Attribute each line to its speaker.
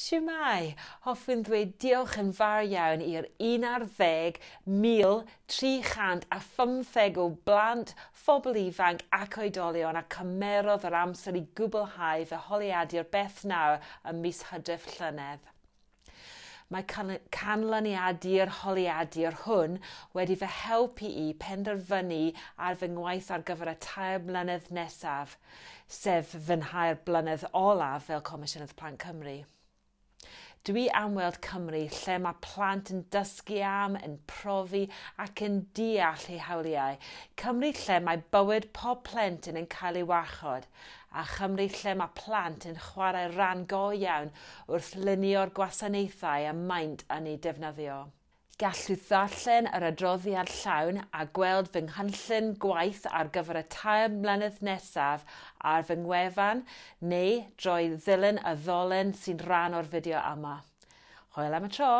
Speaker 1: Shwmae! Hoffwn ddweud diolch yn fawr iawn i'r 11,315 o blant, phobl ifanc ac oedolion a cymerodd yr amser i gwblhau fy holiadur Beth Nawr ym mis Hydref llynedd. Mae canlyniadu'r holiadur hwn wedi fy helpu i penderfynu ar fy ngwaith ar gyfer y 3 mlynedd nesaf, sef fy nhair blynedd olaf fel Comisiynydd Plant Cymru. Dwi am weld Cymru lle mae plant yn dysgu am, yn profi ac yn deall eu hawliau. Cymru lle mae bywyd pob plentyn yn cael ei warchod, a Chymru lle mae plant yn chwarae rhan go iawn wrth lunio'r gwasanaethau y maent yn eu defnyddio. Gallwch ddarllen yr adroddiad llawn a gweld fy nghynllun gwaith ar gyfer y 3 mlynedd nesaf ar fy ngwefan neu drwy ddilyn y ddolen sy'n rhan o'r fideo yma. Hwyl am y tro!